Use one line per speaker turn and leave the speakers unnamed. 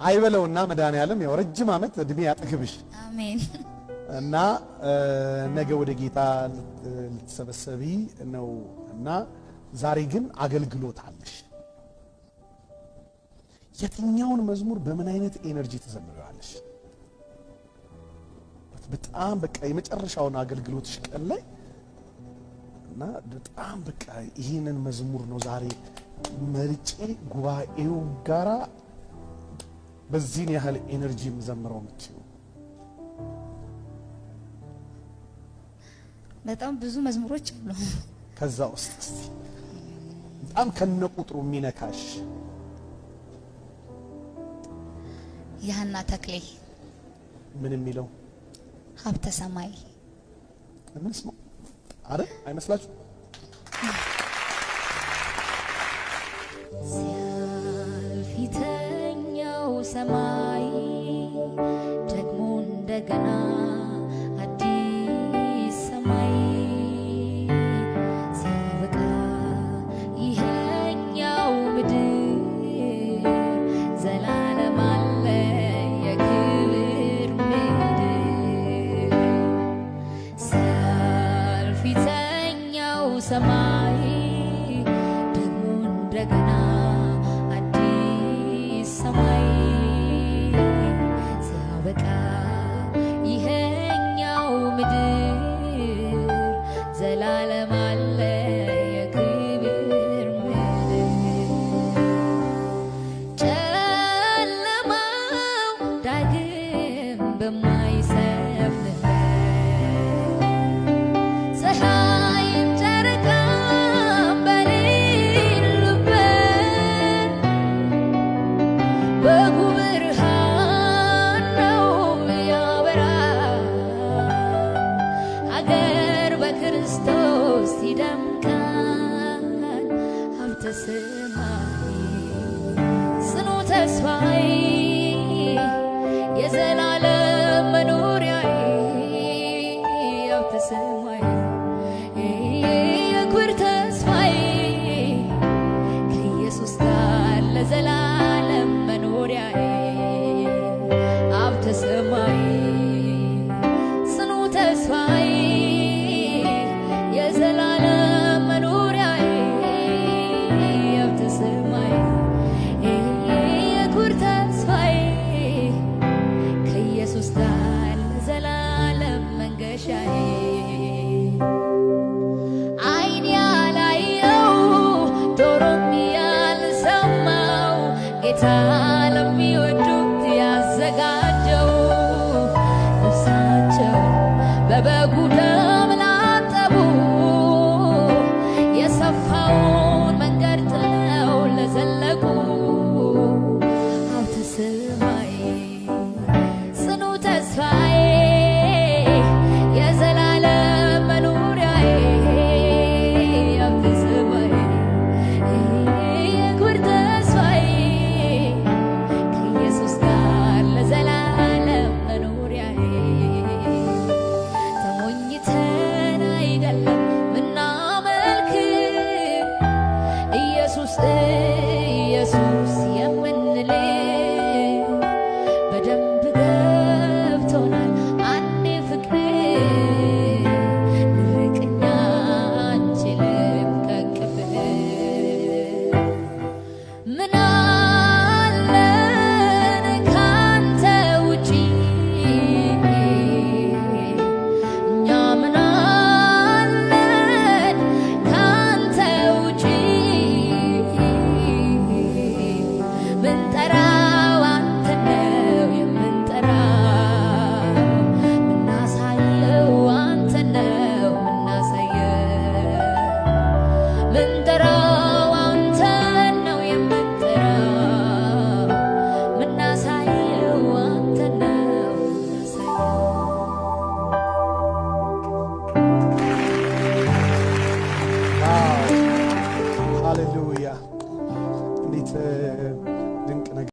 አይበለውና መድኃኒዓለም ያው ረጅም ዓመት እድሜ ያጠግብሽ።
አሜን።
እና ነገ ወደ ጌታ ልትሰበሰቢ ነው እና ዛሬ ግን አገልግሎት አለሽ። የትኛውን መዝሙር በምን አይነት energy ትዘምሪዋለሽ? በጣም በቃ የመጨረሻውን አገልግሎትሽ ቀን ላይ እና በጣም በቃ ይህንን መዝሙር ነው ዛሬ መርጬ ጉባኤው ጋራ በዚህን ያህል energy የምዘምረው የምትይው?
በጣም ብዙ መዝሙሮች አሉ።
ከዛ ውስጥ እስቲ በጣም ከነቁጥሩ የሚነካሽ።
የሀና ተክሌ።
ምን የሚለው?
ሀብተ ሰማይ።
እንስማው አይደል? አይመስላችሁ?
ሲያልፍ ፊተኛው ሰማይ ደግሞ እንደገና አዲስ ሰማይ፣ ሲያበቃ ይኸኛው ምድር ዘላለም አለ የክብር ምድር። ሲያልፍ ፊተኛው ሰማይ ደግሞ እንደገና አዲስ ሰማይ፣ ሲያበቃ ይኸኛው ምድር ዘላለም አለ የክብር ምድር። ጨለማው ዳግም በማይሰፍንበት፣ ፀሐይም ጨረቃም በሌሉበት፣ በጉ ብርሃን ነው ያበራ፣ ሀገር በክርስቶስ ይደምቃል። ሀብተ ሰማይ ጽኑ ተስፋዬ የዘላለም መኖሪያዬ፣ ሀብተ ሰማይ የክብር ተስፋዬ ከኢየሱስ ጋር ለዘላለም መኖሪያዬ።